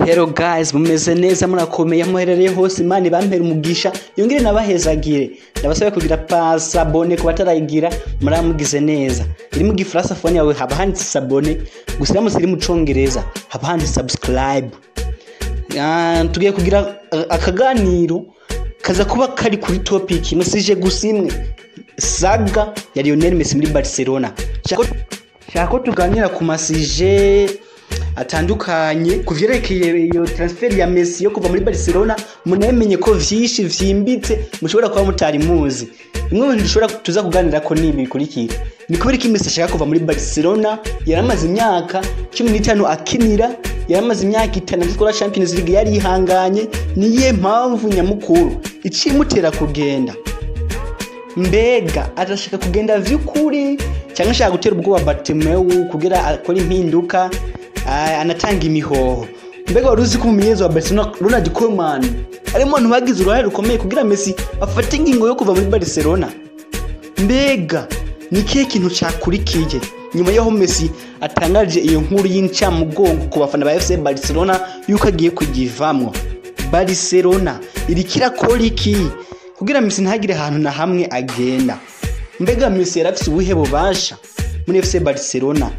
Hello guys, mumeze neza, murakomeye muherereye hose. Imana ibampere umugisha, yongere nabahezagire. Ndabasaba kugira pa s'abonner ku batarayigira, muramugize neza. Iri mu Gifaransa, phone yawe haba handitse s'abonner gusa, iramutse iri mu Congereza haba handitse subscribe. Tugiye kugira akaganiro kaza kuba kari kuri topic imwe, sujet gusa imwe, saga ya Lionel Messi muri Barcelona. Shaka ko tuganira ku ma sujets atandukanye ku vyerekeye iyo transfer ya Messi yo kuva muri Barcelona, munamenye ko vyinshi vyimbitse mushobora kuba mutari muzi. Bimwe mu bintu dushobora tuza kuganira ko ni ibi bikurikira: ni kubera ko Messi ashaka kuva muri Barcelona? Yaramaze imyaka 15 akinira, yaramaze imyaka 5 atwara Champions League, yari yihanganye. Niye mpamvu nyamukuru icimutera kugenda? Mbega arashaka kugenda vy'ukuri, cyangwa ashaka gutera ubwoba Bartomeu kugira akore impinduka, anatanga imihoho? Mbega wari uzi ko umumenyereza wa Barcelona, Ronald Koeman, ari mu bantu bagize uruhare rukomeye kugira Messi afate ingingo yo kuva muri Barcelona? Mbega ni ikihe kintu cakurikiye nyuma y'aho Messi atangaje iyo nkuru y'incamugongo ku bafana ba FC Barcelona yuko agiye kugivamwo? Barcelona iriko irakora iki kugira Messi ntagire ahantu na hamwe agenda? Mbega Messi yarafise ubuhe bubasha muri FC Barcelona?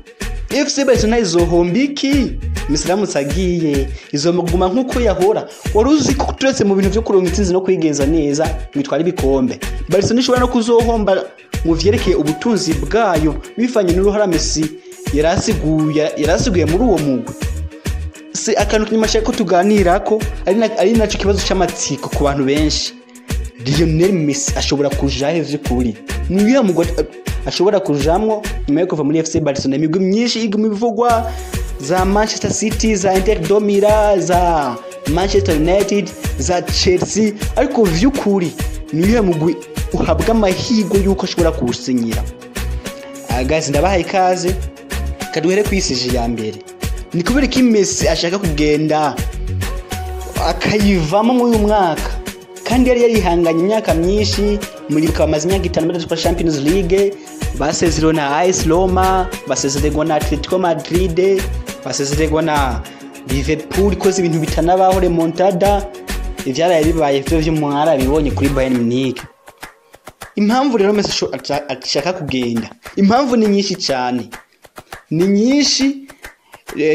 FC Barcelona izohomba iki Messi aramutse agiye? Izomuguma nk'uko yahora? Wari uzi ko turetse mu bintu vyo kuronka intsinzi no kwigenza neza bitwara ibikombe, Barcelona ishobora no kuzohomba mu vyerekeye ubutunzi bwayo bivanye n'uruhara Messi yarasiguye muri uwo mugwi? Se akantu kinyuma shaka ko tuganirako ari naco kibazo c'amatsiko ku bantu benshi: Lionel Messi ashobora kuja he vy'ukuri? Ni uwihe mugwi ashobora kujamwo nyuma yo kuva muri FC Barcelona? Imigwi myinshi iguma ibivugwa, za Manchester City, za Inter de Milan, za Manchester United, za Chelsea, ariko vy'ukuri ni uwihe mugwi uhabwa amahirwe y'uko ashobora kuwusinyira? Guys, ndabahaye ikaze. Kaduhere kwi sujet ya mbere: ni kubera ko Messi ashaka kugenda akayivamo muri uyu mwaka kandi yari yarihanganye imyaka myinshi? Muribuka bamaze imyaka 5 badatwara Champions League, basezerewe na AS Roma, basezererwa na Atletico Madrid, basezererwa na Liverpool ikoze ibintu bitanabaho, remontada. Ivyaraye bibaye vyo vy'umwara bibonye kuri Bayern Munich. Impamvu rero Messi ashaka kugenda, impamvu ni nyinshi cyane, ni nyinshi.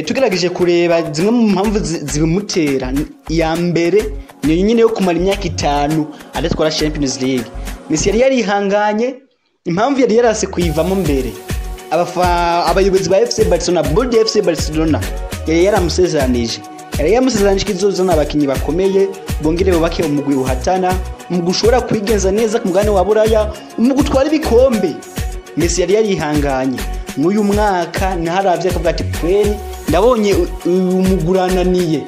Tugerageje kureba zimwe mu mpamvu zibimutera, iya mbere ni nyine yo kumara imyaka 5 adatwara Champions League. Messi yari yarihanganye. Impamvu yari yarase kuyivamo mbere, abayobozi ba FC Barcelona, board ya FC Barcelona yari yaramusezeranije, yari yamusezeranije ko izozana abakinyi bakomeye, bongere bubake umugwi uhatana, umugwi ushobora kwigenza neza ku mugabane wa Buraya, umugwi utwara ibikombe. Messi yari yarihanganye. Mw'uyu mwaka naharavye akavuga ati: "Kweri ndabonye uyu mugwi urananiye,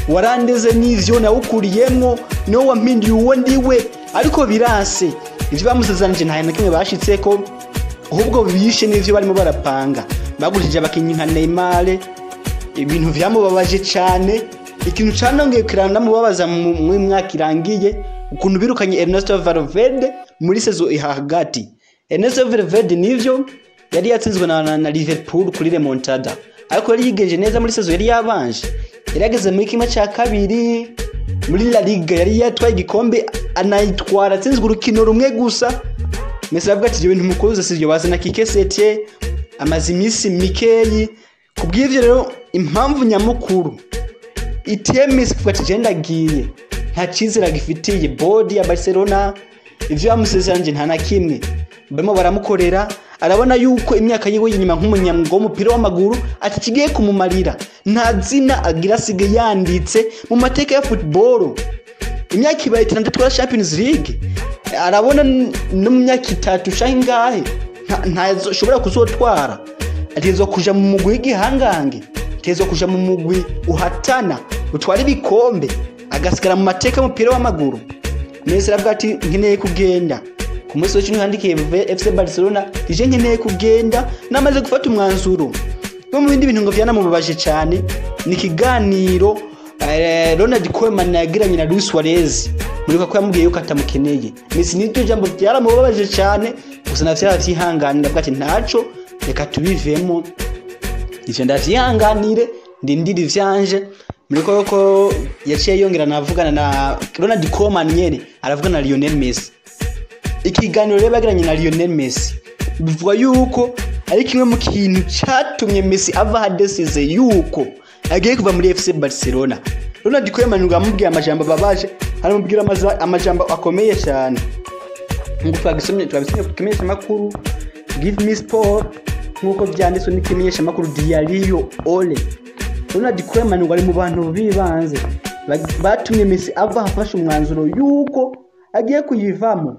warandeze n'ivyo nawukuriyemwo, niwo wampinduye uwo ndiwe, ariko birase. Ivyo bamusezeranije nta na kimwe bashitseko, ahubwo bishe n'ivyo barimo barapanga, bagurishije abakinyi nka Neymar." Ibintu vyamubabaje cane. Ikintu canongeye kiranamubabaza mu mwaka irangiye, ukuntu birukanye Ernesto Valverde muri saison hagati. Ernesto Valverde nivyo yari yatsinzwe na Liverpool kuri remontada, ariko yari yigenje neza muri saison yari yabanje, yari yageze muri kimwe cya kabiri muri La Liga, yari yatwaye igikombe, anayitwara atsinzwe urukino rumwe gusa. Messi aravuga ati: "Ibyo bintu mukoze sivyo." Bazana Quique Setien, amaze iminsi mikeyi. Kubw'ivyo rero, impamvu nyamukuru iteye Messi kuvuga ati: "Je ndagiye", nta cyizere agifitiye board ya Barcelona. Ivyo bamusezeranje nta na kimwe barimo baramukorera. Arabona yuko imyaka yiwe y'inyuma nk'umunyamwuga w'umupira w'amaguru atakigiye kumumarira, nta zina agira asige yanditse mu mateka ya football. Imyaka ibaye 6 atwara Champions League, arabona no mu myaka 3 canke ingahe ntashobora kuzotwara. Ategerezwa kuja mu mugwi w'igihangange, ategerezwa kuja mu mugwi uhatana, utwara ibikombe, agasigara mu mateka y'umupira w'amaguru. Messi aravuga ati: "Nkeneye kugenda." Ku munsi w'ejo yandikiye FC Barcelona: "Ije nkeneye kugenda, namaze gufata umwanzuro." No mu bindi bintu ngo vyanamubabaje cyane ni ikiganiro Ronald Koeman yagiranye na Luis Suarez, muribuka ko yamubwiye yuko atamukeneye. Messi niryo jambo ryaramubabaje cyane, gusa navyo aravyihanganira, avuga ati: "Ntaco, reka tubivemo, ivyo ndavyihanganire, ndindire ivyanje." Muri ko yaciye yongera navugana na Ronald Koeman nyene, aravugana na Lionel Messi. Ikiganiro rero bagiranye na Lionel Messi bivuga yuko ari kimwe mu kintu catumye Messi ava hadesize yuko agiye kuva muri FC Barcelona. Ronald Koeman ngo amubwiye amajambo ababaje, aramubwira amajambo akomeye cyane. Nk'uko twagisomye, twabisomye ku kimenyeshamakuru Give Me Sport, nk'uko byanditswe n'ikimenyeshamakuru Diario Ole. Ronald Koeman ngo ari mu bantu bibanze batumye Messi ava afashe umwanzuro yuko agiye kuyivamo.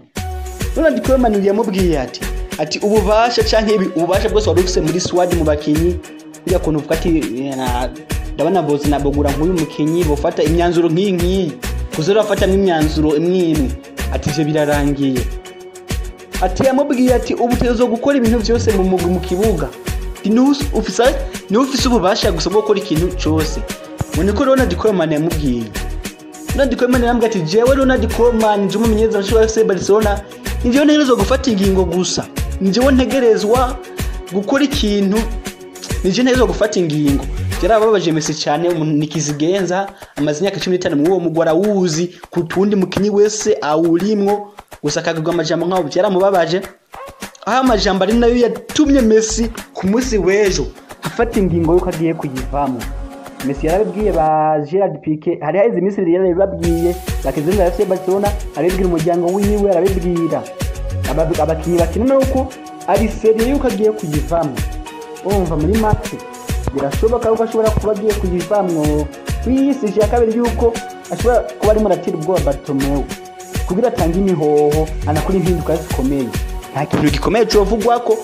Ronald Koeman yamubwiye ati ububasha canke ububasha bwose wari ufise muri squad mu bakinyi, bijya kuntu uvuga ati ndabona bozi na bogura nk'uyu mukinyi, bofata imyanzuro nk'iyi nk'iyi, kuzora bafata n'imyanzuro imwe imwe, ati ivyo birarangiye. Ati yamubwiye ati ubu utegerezwa gukora ibintu vyose mu mugwi mu kibuga, niwe ufise ububasha gusa bwo gukora ikintu cose. Ngo niko Ronald Koeman yamubwiye. Ronald Koeman yamubwiye ati jewe Ronald Koeman nje umumenyereza wa FC Barcelona, ni jewe ntegerezwa gufata ingingo gusa, ni jewe ntegerezwa gukora ikintu, ni jewe ntegerezwa gufata ingingo. Byarababaje Messi cyane, nikizigenza amaze imyaka 15 muri uwo mugwi, arawuzi kuruta uwundi mukinyi wese awurimwo, gusa akagirwa amajambo nk'aho, byaramubabaje. Aho amajambo ari nayo yatumye Messi ku munsi w'ejo afata ingingo yuko agiye kuyivamo. Messi yarabibwiye ba Gerard Piqué, hari haheze iminsi ibiri yarabibabwiye, bakizenza FC Barcelona, arabibwira umuryango wiwe, arabibwira abakinyi bakina nuko ari sérieux yuko agiye kuyivamo. Urumva muri make birashoboka yuko ashobora kuba agiye kuyivamwo. Kwiyisi ya kabiri yuko ashobora kuba arimo aratera ubwoba Bartomeu kugira atange imihoho anakora impinduka zikomeye. Nta kintu gikomeye covugwa ko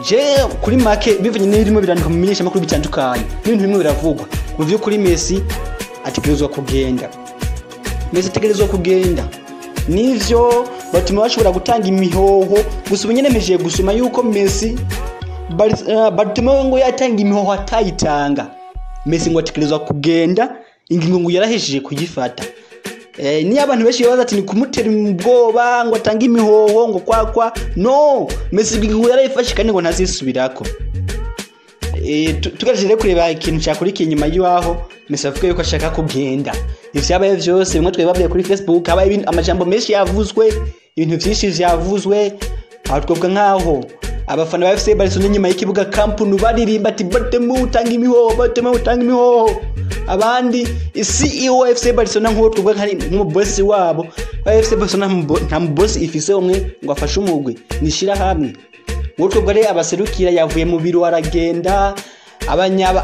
je kuri make bivanye n'ibirimo birandikwa mu menyeshamakuru bitandukanye n'ibintu bimwe biravugwa. Mu vy'ukuri Messi ategerezwa kugenda, Messi ategerezwa kugenda, nivyo batuma bashobora gutanga imihoho. Gusa ubu nyene mpejeje gusoma yuko Messi Bartomeu ngo yatanga imihoho atayitanga, Messi ngo ategerezwa kugenda, ingingo ngo yarahesheje kuyifata. Niyo abantu benshi babaza ati ni kumutera ubwoba ngo atange imihoho ngo kwakwa, no, Messi ingingo yarayifashe kandi ngo ntazisubirako. Tugejeje rero kureba ikintu cyakurikiye inyuma y'aho Messi avuga yuko ashaka kugenda. Ivyabaye vyose bimwe twababwiye kuri Facebook, habaye amajambo menshi yavuzwe, ibintu vyinshi vyavuzwe. Aho twavuga nkaho abafana ba FC Barcelona inyuma y'ikibuga Camp Nou baririmba ati Bartomeu utanga imihoho, Bartomeu utanga imihoho. Abandi CEO wa FC Barcelona, nk'uwo twavuga nk'umubosi wabo wa FC Barcelona, nta mubosi ifise umwe ngo afashe umugwi, nishira hamwe. Uwo twavuga rero abaserukira yavuye mu biro aragenda,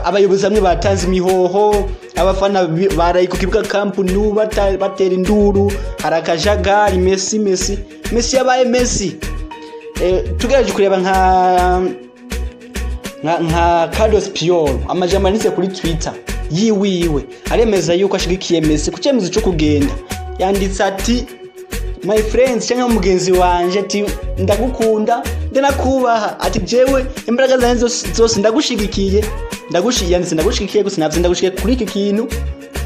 abayobozi bamwe batanze imihoho, abafana baraye ku kibuga Camp Nou batera induru, hari akajagari, Messi Messi Messi yabaye Messi. Tugerageje kureba nka Carlos Puyol, amajambo yanditse kuri Twitter yiwiwe aremeza yuko ashigikiye Messi ku cyemezo cyo kugenda. Yanditse ati my friends, cyangwa mugenzi wanje, ati ndagukunda ndanakubaha, ati jewe imbaraga zanjye zose ndagushigikiye, yanditse ndagushigikiye gusa navyo ndagushigikiye kuri iki kintu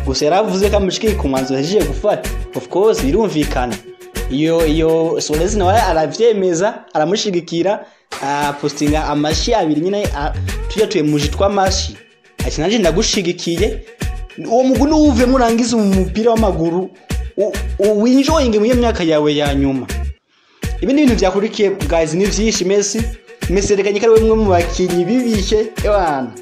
gusa. Yaravuze ko amushigikiye ku mwanzuro yahejeje gufata, of course birumvikana. Iyo Suarez nawe aravyemeza, aramushigikira, apostinga amashi abiri nyine, tujya tuyemuji tw'amashi, ati nanje ndagushigikiye, uwo mugwi nuwuvemo urangize umupira w'amaguru, winjoyinge mu myaka yawe ya nyuma. Ibindi bintu vyakurikiye guys ni vyinshi. Messi yerekanye ko ari umwe mu bakinyi bibishe ebana.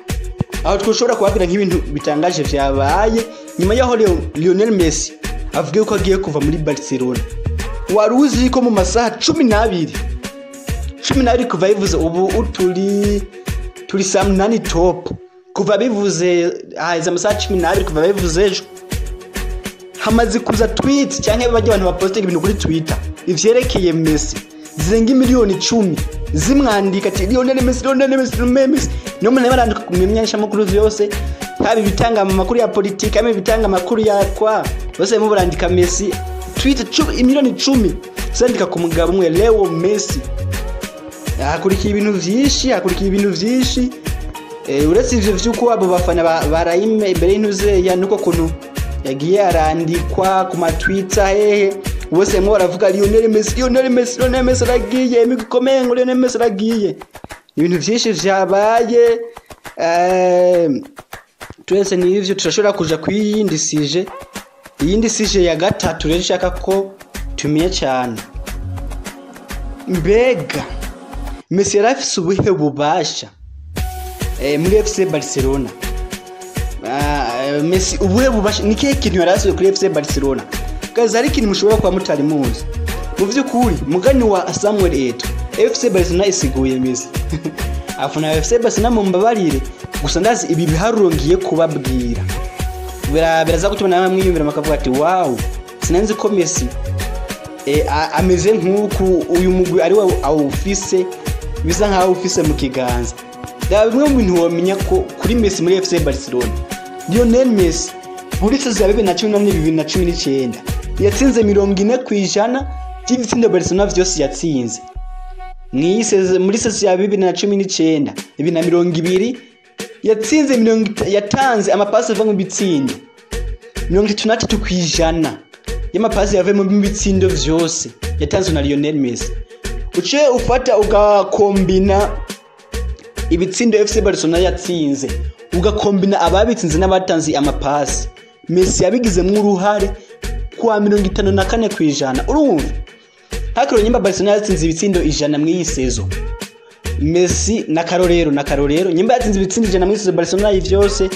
Aho twushobora kubabwira nk'ibintu bitangaje vyabaye nyuma y'aho Lionel Messi avuga ko agiye kuva muri Barcelona. Wari uzi ko mu masaha 12 kuva bivuze, ubu turi saa 8 top, kuva bivuze haheze amasaha 12 kuva bivuze ejo, hamaze kuza tweet cyangwa bajya abantu bapostinga ibintu kuri Twitter ivyerekeye Messi zirenga 10 miliyoni zimwandika ati Lionel Messi, Lionel Messi, Lionel Messi. Niyo muntu barandika ku menyeshamakuru vyose, haba ibitanga amakuru ya politiki, haba ibitanga amakuru ya kwa bose barimo barandika Messi. Tweet 10 miliyoni zandika ku mugabo umwe Leo Messi. Hakurikiye ibintu vyinshi, hakurikiye ibintu vyinshi. Uretse ivyo vy'uko abo bafana barayime imbere y'intuzeya, nuko kuntu yagiye arandikwa ku ma Twitter hehe bose barimo baravuga Lionel Messi, Lionel Messi, Lionel Messi aragiye, imigwi ikomeye ngo Lionel Messi aragiye. Ibintu vyinshi vyabaye. Twese n'ivyo turashobora kuja kwiyindi sujet. Iyindi sujet ya gatatu rero nshaka ko tumenye cyane: mbega Messi yari afise ubuhe bubasha muri FC Barcelona? Messi ubuhe bubasha, ni kihe kintu yari afise kuri FC Barcelona? Guys, hari ikintu mushobora kuba mutari muzi. Mu vy'ukuri, mugani wa Samuel Eto'o, FC Barcelona isiguye Messi. Afana FC Barcelona mumbabarire, gusa ndazi ibi biharuro ngiye kubabwira biraza gutuma namwe mwiyumvira makavuga ati: "Wow, sinanzi ko Messi ameze nk'uku, uyu mugwi ari we awufise, bisa nkaho awufise mu kiganza." Raba bimwe mu bintu wamenya ko kuri Messi muri FC Barcelona. Lionel Messi muri saison ya 2018 2019 yatsinze 40% by'ibitsindo Barcelona vyose yatsinze. Mw'iyi saison, muri saison ya 2019 2020, yatsinze yatanze amapasi ava mu bitsindo 33% y'amapasi yavuye mu bitsindo vyose yatanzwe na Lionel Messi. Uciye ufata ugakombina ibitsindo FC Barcelona yatsinze, ugakombina ababitsinze n'abatanze amapasi, Messi yabigizemwo uruhare kwa 54%. Urumva hakiro nyimba Barcelona yatsinze ibitsindo 100 mw'iyi saison, Messi na Karorero nyimba yatsinze ibitsindo 100 mw'iyi saison Barcelona vyose,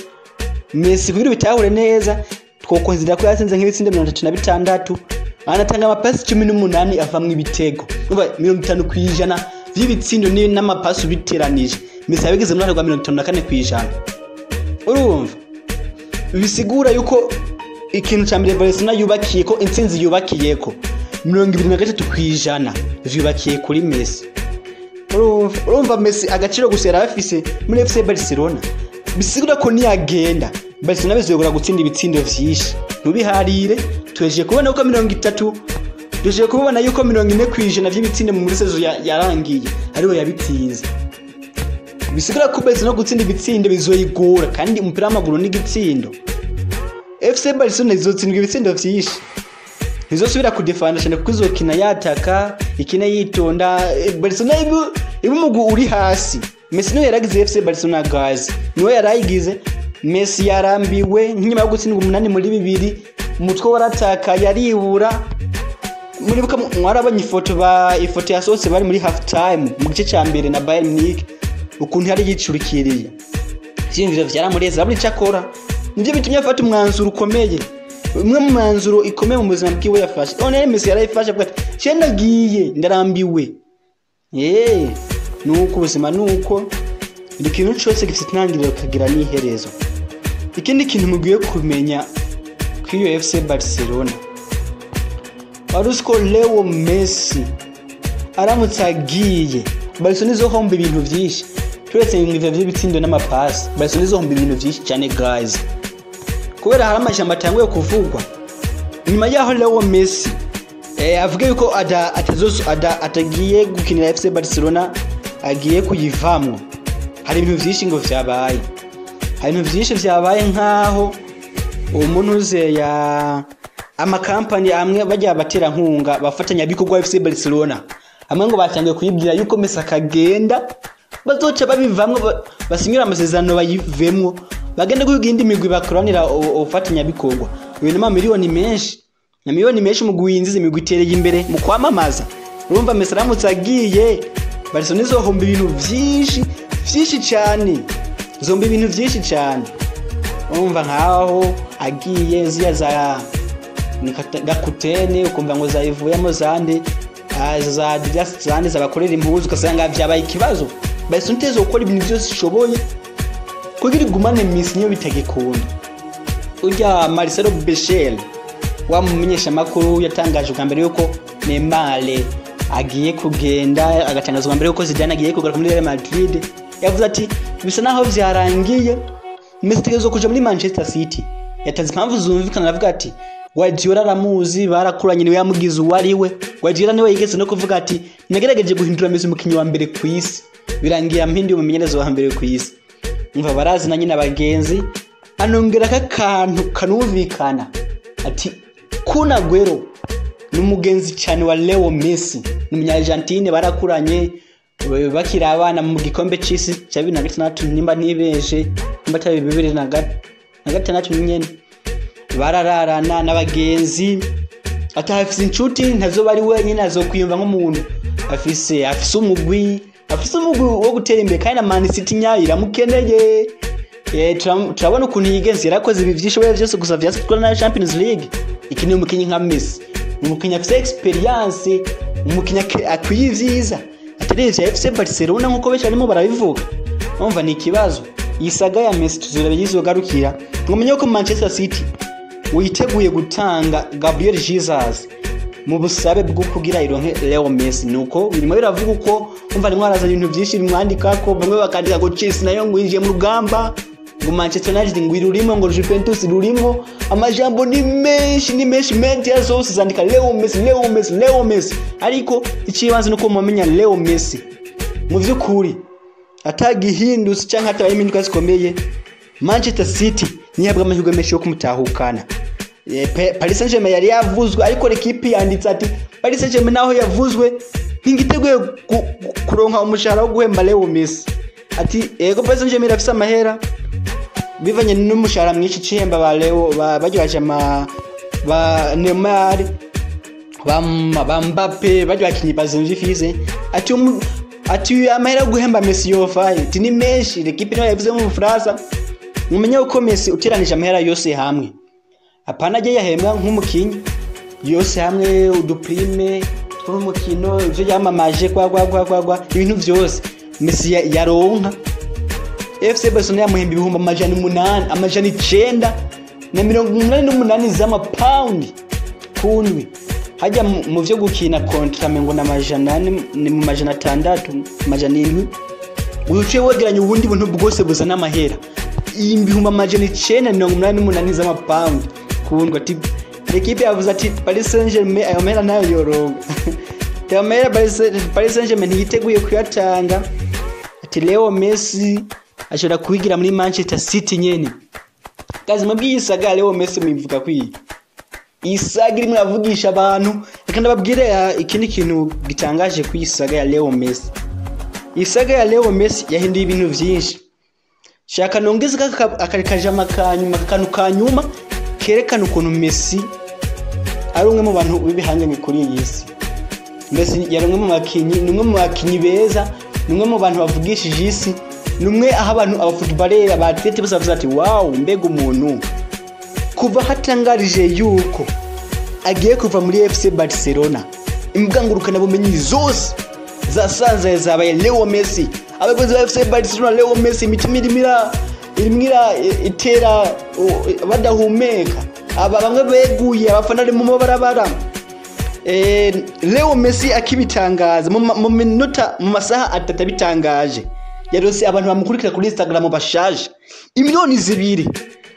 Messi, kugira ubitahure neza, twokonsidera ko yatsinze nk'ibitsindo 36, anatanga amapasi 18 avamwo ibitego. Urumva 50% vy'ibitsindo n'amapasi ubiteranije, Messi yabigize mu rwa 54%. Urumva bisigura yuko ikintu ca mbere Barcelona yubakiye ko intsinzi, yubakiyeko 23% vyubakiye kuri Messi. Urumva Messi agaciro gusa yari afise muri FC Barcelona, bisigura ko niyagenda Barcelona bizogora gutsinda ibitsindo vyinshi. Ntubiharire, tuhejeje kubona ko 30, duhejeje kubona yuko 40% vy'ibitsindo muri saison yarangiye ariwe yabitsinze. Bisigura ko Barcelona gutsinda ibitsindo bizoyigora, kandi umupira w'amaguru ni igitsindo. FC Barcelona izotsindwa ibitsindo vyinshi, ntizosubira kudefanda cyane kuko izokina yataka, ikine yitonda. Barcelona ibu umugwi uri hasi. Messi niwe yaragize FC Barcelona, guys, niwe yarayigize. Messi yarambiwe nk'inyuma yo gutsindwa 8-2, umutwe warataka, yaribura. Muribuka mwarabonye ifoto ba ifoto yasohotse bari muri half time mu gice ca mbere na Bayern Munich, ukuntu yari yicurikiriye, ivyiyumviro vyaramureze, arabura ico akora. Nivyo bitumye afata umwanzuro ukomeye, umwe mu mwanzuro ikomeye mu buzima bwiwe yafashe. None Messi yarayifashe, avuga ati: "Je ndagiye, ndarambiwe." Nuko ubuzima nuko buri kintu cose gifite intangiriro kagira n'iherezo. Ikindi kintu mugiye kumenya kuri iyo FC Barcelona: wari uzi ko Leo Messi aramutse agiye, Barcelona izohomba ibintu vyinshi? Turetse ivyo vy'ibitsindo n'amapasi, Barcelona izohomba ibintu vyinshi cyane, guys, kubera hari amajambo atanguye kuvugwa nyuma yaho Leo Messi avuga yuko atagiye gukinira FC Barcelona, agiye kuyivamwo. Hari ibintu vyinshi ngo vyabaye, hari ibintu vyinshi vyabaye, nkaho umuntu uze ya amakampani amwe bajya abaterankunga bafatanyabikorwa FC Barcelona amwe ngo batangiye kuyibwira yuko Messi akagenda bazoca babivamwo, basinyira amasezerano bayivemwo, bagende guhiga indi migwi bakoranira ubufatanyabikorwa. Uyu ni miliyoni menshi na miliyoni menshi mu guhinziza imigwi itereye imbere mu kwamamaza. Urumva Messi aramutse agiye, Barcelona izohomba ibintu vyinshi vyinshi cyane, zomba ibintu vyinshi cyane. Urumva nkaho agiye, ziya za Rakuten ukumva ngo zayivuyemo, zande, za Adidas, zande zabakorera impuzu, ugasanga vyabaye ikibazo. Barcelona iteze gukora ibintu byose ishoboye kugira igumane Messi niyo bitagikunda. Urya Marcelo Bechel wa mumenyesha makuru yatangaje bwa mbere yuko Neymar agiye kugenda, agatangaza bwa mbere yuko Zidane agiye kugaruka muri Real Madrid, yavuze ati: "Bisa naho vyarangiye, Messi ategerezwa kuja muri Manchester City." Yatanze impamvu zumvikana, aravuga ati Guardiola aramuzi, barakuranye, niwe yamugize uwo ari we. Guardiola niwe yigeze no kuvuga ati: "Nagerageje guhindura Messi umukinnyi wa mbere ku isi, birangiye ampinduye umumenyereza wa mbere ku isi." Umva, barazi na nyine abagenzi. Anongera akantu kanumvikana ati Kun Aguero ni umugenzi cyane wa Leo Messi, ni umunya-Argentine, barakuranye bakiri abana mu gikombe c'isi cya 2006, nimba ntibeshe, nimba atari bibiri na na gatandatu nyene barararana n'abagenzi, atafise inshuti, ntazoba ari wenyine, azokwiyumva nk'umuntu afise umugwi, afise umugwi wo gutera imbere. Kandi na Man City nyayo iramukeneye. Turabona ukuntu yigenze, yarakoze ibi vyishoboye vyose gusa vyasitwa na Champions League. Iki ni umukinyi nka Messi, umukinyi afise experience, umukinyi akwiye ivyiza, atari ivya FC Barcelona nkuko benshi barimo barabivuga. Umva ni ikibazo iyi saga ya Messi tuzoraba yizogarukira. Mumenye ko Manchester City witeguye gutanga Gabriel Jesus mu busabe bwo kugira ironke Leo Messi. Nuko birimo biravuga uko, umva rimwe araza ibintu byinshi bimwandika ko bamwe bakandika ngo Chelsea nayo ngo yinjiye mu rugamba, ngo Manchester United ngo irurimo, ngo Juventus irurimo. Amajambo ni menshi, ni menshi, media zose zandika Leo Messi, Leo Messi, Leo Messi. Ariko ikibanza nuko mumenya Leo Messi mu vy'ukuri atagihindutse canke hatabaye impinduka zikomeye, Manchester City nihabwa amahirwe menshi yo kumutahukana. Paris Saint-Germain yari yavuzwe, ariko l'équipe yanditse ati Paris Saint-Germain naho yavuzwe ntingiteguye kuronka umushahara wo guhemba Leo Messi. Ati ego, Paris Saint-Germain irafise amahera bivanye n'umushahara mwinshi cihemba ba Leo baryohaje ama ba Neymar, ba Mbappe, baryo bakinyi bazimvye ifise. Ati amahera yo guhemba Messi yovaye? Ati ni menshi. L'équipe niyo yavuze mu Bufaransa. Mumenye uko Messi uteranije amahera yose hamwe, apana agiye yahembwa nk'umukinyi, yose hamwe, uduprime tw'umukino, ivyo yamamaje, kwa kwa kwa kwa kwa ibintu vyose Messi yaronka, FC Barcelona yamuhemba 800,000, 988 z'amapawundi kundwi. Hajya mu vyo gukina contrat ngo na 400, ni mu 600, 700. Uciye wegeranya ubundi buntu bwose buzana amahera, 988,000 z'amapawundi kundwi. Ati l'équipe yavuze ati Paris Saint-Germain ayo mahera nayo yoronka, ayo mahera Paris Saint-Germain ntiyiteguye kuyatanga. Ati Leo Messi ashobora kuwigira muri Manchester City nyene. Kazi mwebwe, iyi saga ya Leo Messi muyivuga kwiye? Iyi saga irimo iravugisha abantu. Reka ndababwire ikindi kintu gitangaje ku iyi saga ya Leo Messi. Iyi saga ya Leo Messi yahinduye ibintu vyinshi. Shaka nongeze akari kajama kanyuma, akantu kanyuma kerekana ukuntu Messi ari umwe mu bantu b'ibihanganye kuri iyi si. Messi yari umwe mu bakinyi, ni umwe mu bakinyi beza, ni umwe mu bantu bavugishije isi, ni umwe aho abantu abafootballeur, abathlète bose bavuze ati wow, mbega umuntu. Kuva hatangarije yuko agiye kuva muri FC Barcelona, imbuga ngurukanabumenyi zose zasanze zabaye Leo Messi. Abakozi ba FC Barcelona, Leo Messi, imitima irimo itera badahumeka, aba bamwe beguye, abafana ari mu mabarabara. Leo Messi akibitangaza mu minota, mu masaha 3 abitangaje, yarose abantu bamukurikira kuri Instagram bashaje 2 miliyoni.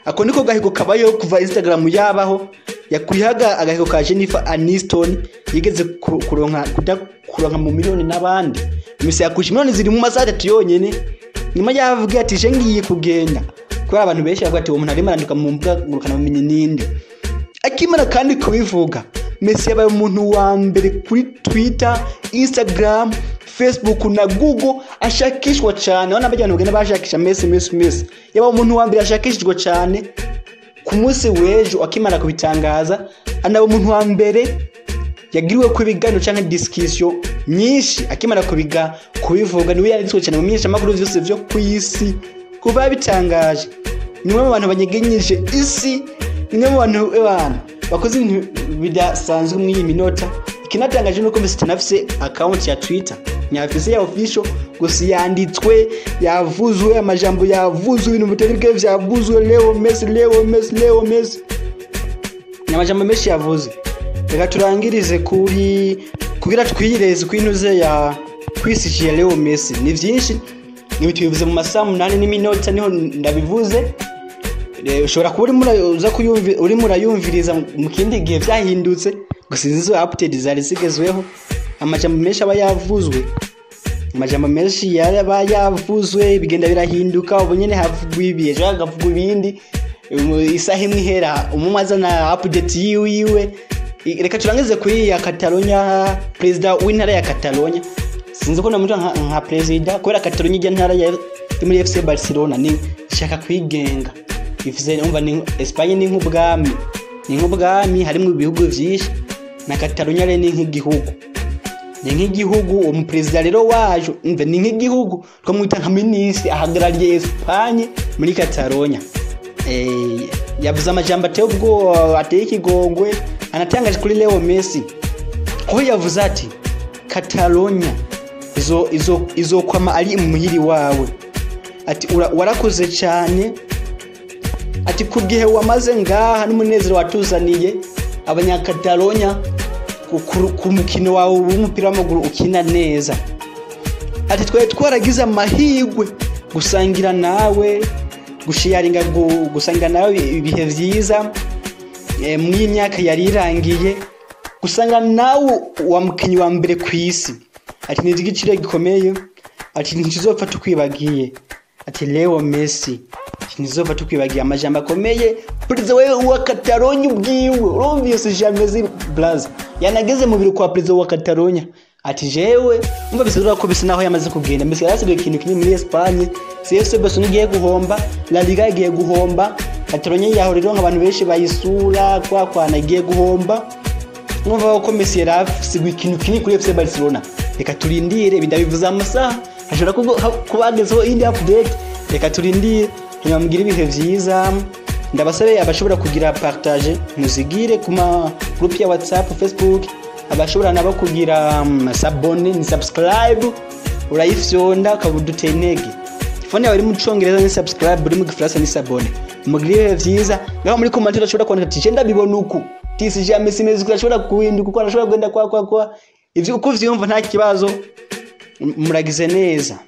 Ako niko gahigo kabayeho kuva Instagram yabaho. Yakwihaga agahigo ka Jennifer Aniston yigeze kuronka kuda kuronka mu miliyoni n'abandi. Messi yakusha 2 miliyoni mu masaha 3 yonyene nyuma yavuga ati je ngiye kugenda, kubera abantu benshi bavuga ati uwo muntu arimo arandika mu mbuga ngurukanabumenyi ninde? Akimara kandi kubivuga, Messi yabaye umuntu wa mbere kuri Twitter, Instagram, Facebook na Google ashakishwa cyane. Abana bajya bagenda bashakisha Messi, Messi, Messi. Yabaye umuntu wa mbere ashakishijwe cyane ku munsi w'ejo akimara kubitangaza. Anaba umuntu wa mbere yagiriwe ku ibiganiro canke discussion nyinshi akimara kubivuga. Niwe yanditswe cyane mu menyeshamakuru vyose vyo ku isi kuva yabitangaje. Ni umwe mu bantu banyegenyije isi, ni umwe mu bantu abantu bakoze ibintu bidasanzwe muri iyi minota. Ikinatangaje nuko Messi atanafise account ya Twitter nyafise ya official, gusa yanditswe, yavuzwe, amajambo yavuzwe, ibintu bitari bwe vyavuzwe: Leo Messi, Leo Messi, Leo Messi. Ni amajambo menshi yavuze. Reka turangirize kuri kugira twireze kwintuze ya kwisishiye Leo Messi. Ni vyinshi, ni tubivuze mu masaha 8 n'iminota niho ndabivuze. Ushobora kuba urimo urayumviriza mu kindi gihe vyahindutse, gusa izi zo update zari zigezweho. Amajambo menshi aba yavuzwe, amajambo menshi yaba yavuzwe, bigenda birahinduka. Ubu nyene havugwa ibi, ejo hagavugwa ibindi. Isaha imwe ihera umwe azana update yiwiwe. Reka turangize kuri ya Catalonia. Perezida w'intara ya Catalonia, sinzi ko namuta nka perezida kubera Catalonia ijya ntara ya muri FC Barcelona ni shaka kwigenga. Ifise, umva, ni Espagne ni nk'ubwami, ni nk'ubwami harimo ibihugu vyinshi, na Catalonia rero ni nk'igihugu, ni nk'igihugu. Uwo muperezida rero waje, umva, ni nk'igihugu, twamwita nka minisitiri ahagarariye Espagne muri Catalonia. Yavuze amajambo ateye ubwoba, ateye ikigongwe, anatangaje kuri Leo Messi, aho yavuze ati: "Catalonia izo izokwama ari umuhiri wawe." Ati: "Warakoze cyane," ati, "ku gihe wamaze ngaha n'umunezero watuzaniye Abanyakatalonya ku mukino wawe w'umupira w'amaguru ukina neza." Ati: "Twari twaragize amahirwe gusangira nawe, gusharinga, gusangira nawe ibihe vyiza mw'iyi myaka yari irangiye, gusanga nawe wa mukinyi wa mbere ku isi." Ati: "Ni igiciro gikomeye." Ati: "Ntituzopfa tukwibagiye." Ati: "Leo Messi," ati, "ntituzopfa tukwibagiye." Amajambo akomeye, perezida we wa Catalonia ubwiwe. Urumvise Jamezi Blaze yanageze mu biro kwa perezida wa Catalonia, ati: "Jewe umva." Bisigura ko bisa naho yamaze kugenda. Mbese yarasigaye ikintu kinini muri Espagne. CFC Barcelona igiye guhomba, La Liga igiye guhomba, Catalonia yaho rero nk'abantu benshi bayisura kwa kwana igiye guhomba. Mwumva ko Messi yari afise ikintu kinini kuri FC Barcelona. Reka turindire, ibi ndabivuze amasaha, hashobora kuba hagezeho iyindi update. Reka turindire. Hanyuma mugire ibihe vyiza. Ndabasabe abashobora kugira partage, muzigire ku ma groupe ya WhatsApp, Facebook. Abashobora nabo kugira s'abonner, ni subscribe, urayifyonda ukaba uduteye intege. Phone yawe iri mu Congereza ni subscribe, uri mu Gifaransa ni s'abonner. Mugire ibihe vyiza. Ngaho muri commentaire urashobora kwandika ati: "Je ndabibona uku tisi ja Messi mezi urashobora guhinduka uko arashobora kugenda kwa ivyo uko uvyumva, nta kibazo." Muragize neza.